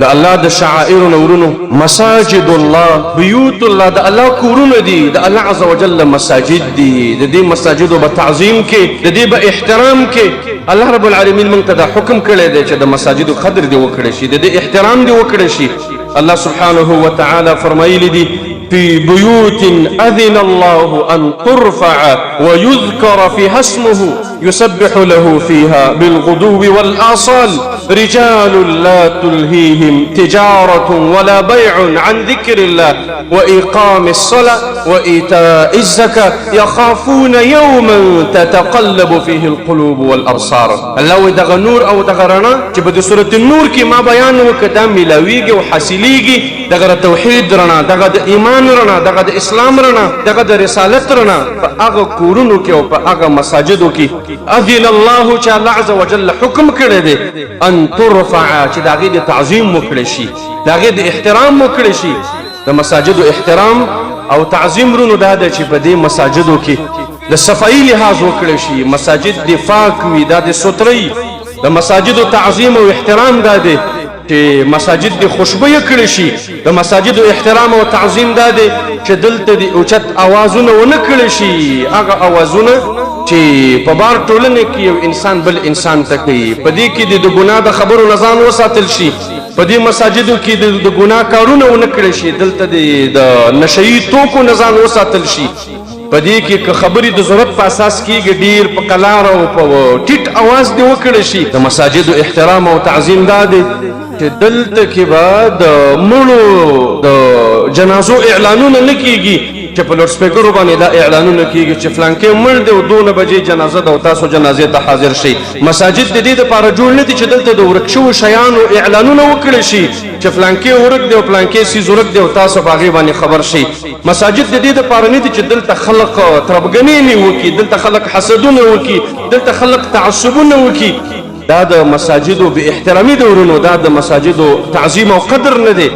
د الله د شعائر نورونو، مساجد الله، بیوت الله، د الله کورونه دي، د الله عز وجل مساجد دي. د دې مساجدو به تعظیم کې، د دې به احترام کې. الله رب العالمین موږ ته دا حکم کړی دی چې د مساجدو قدر دې وکړی شي، د دې احترام دې وکړی شي. الله سبحانه وتعالی فرمایلی دي: في بيوت أذن الله أن ترفع ويذكر فيها اسمه يسبح له فيها بالغدو والآصال رجال لا تلهيهم تجارة ولا بيع عن ذكر الله وإقام الصلاة وإيتاء الزكاة يخافون يوما تتقلب فيه القلوب والأبصار. الله دغه نور او دغه رڼا چې په دې سورة النور کې ما بیان وکړ، دا ملاویږي او حاصلیږي. دغه توحید رڼا، دغه د ایمان رڼا، دغه د اسلام رڼا، دغه د رسالت رڼا په هغه کورونو کې او په هغه مساجدو کې اذن الله، چې الله عز وجل حکم کړی دی، ان ترفع، چې د هغې د تعظیم وکړی شي، د هغې د احترام وکړی شي. د مساجدو احترام او تعظیم ورونو دا دی چې په دې مساجدو کې د صفایي لحاظ وکړی شي، مساجد دې پاک وي، دا دې ستري. د مساجدو تعظیم او احترام دا دی چې مساجد دې خوشبویه کړی شي. د مساجدو احترام او تعظیم دا دی چې دلته دې اوچت اوازونه ونه کړی شي، هغه اوازونه چې په بار ټولنه کې یو انسان بل انسان ته کوي. په دې کې دې د ګناه د خبرو نه ځان وساتل شي. په دې مساجدو کې د ګناه کارونه ونه کړی شي. دلته دې د نشه یي توکو نه ځان وساتل شي. په دې کې که خبرې د ضرورت په اساس کېږي، ډېر په قلار او په ټیټ اواز دې وکړی شي. د مساجدو احترام او تعظیم دا دی چې دلته کې به د مړو د جنازو اعلانونه نه کیږي، چې په لوډسپیکرو باندې دا اعلانونه کیږي چې فلانکی مړ دی او دونه بجې جنازه ده او تاسو جنازې ته حاضر شئ. مساجد د دې دپاره جوړ نه دي چې دلته د ورک شوو شیانو اعلانونه وکړی شي چې فلانکی ورک دی او فلانکی څیز ورک دی او تاسو په هغې باندې خبر شئ. مساجد د دې دپاره نه دي چې دلته خلق تربګنې وکړي، دلته خلق حسدونه وکړي، دلته خلق تعصبونه وکړي. دا د مساجدو بې احترامي د ورونو، دا د مساجدو تعظیم او قدر نه دی.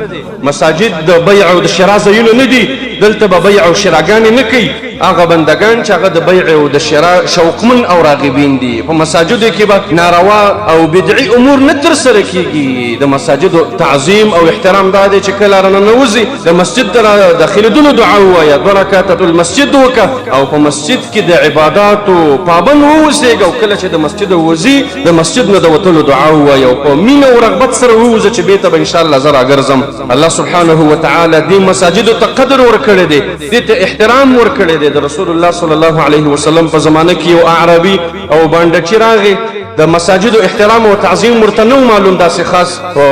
مساجد د بیع او د شرا ځایونه نه دي، دلته به بیع او شراګانې نه کوي هغه بندګان چې هغه د بیع او د شرا شوقمن او راغبین دي. په مساجدو کې به ناروا او بدعي امور نه ترسره کیږي. د مساجدو تعظیم او احترام دا دی چې کله راننوځي، د مسجد ته داخلېدلو دعا ووایه، دوه رکعته المسجد وکړه او په مسجد کې د عباداتو پابند واوسېږه، او کله چې د مسجد وځي، د مسجد نه د وتلو دعا ووایه او په مینه او رغبت سره ووځه چې بیرته به انشاءالله زه راګرځم. الله سبحانه وتعالی دې مساجدو ته قدر ورکړی دی، دې ته احترام ورکړی دی. د رسول الله صلی الله علیه وسلم په زمانه کې یو اعرابي او بانډچي راغی، د مساجدو احترام او تعظیم ورته نه معلوم، داسې خاص په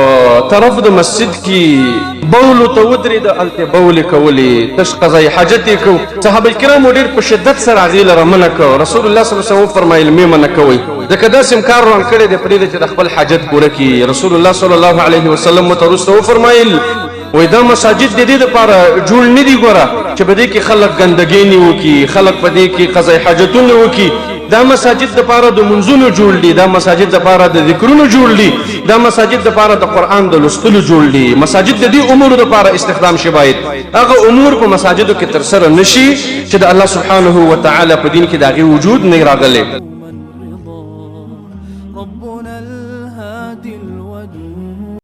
طرف د مسجد کې بولو ته ودرېده، هلته بولې کولې، تش قضای حاجت یې کو. صحابه کرامو ډېر په شدت سره هغې لره منع کړ. رسول الله صلی الله علیه وسلم وفرمایل: مې منع کوئ، ځکه داسې هم کار روان کړی دی، پرېږده چې د خپل حاجت پوره کړي. رسول الله صلی الله علیه وسلم ورته وروسته وفرمایل، وایي دا مساجد د دې دپاره جوړ نه دي ګوره چې په دې کې خلک ګندګینې وکړي، خلک په دې کې قضای حاجتونه وکړي. دا مساجد دپاره د منځونو جوړ دي، دا مساجد دپاره د ذکرونو جوړ دي، دا مساجد دپاره د قرآن د لوستلو جوړ دي. مساجد د دې امورو دپاره استخدام شي. باید هغه امور په مساجدو کې ترسره نشي چې د الله سبحانه وتعالی په دین کې د هغې وجود نه راغلی.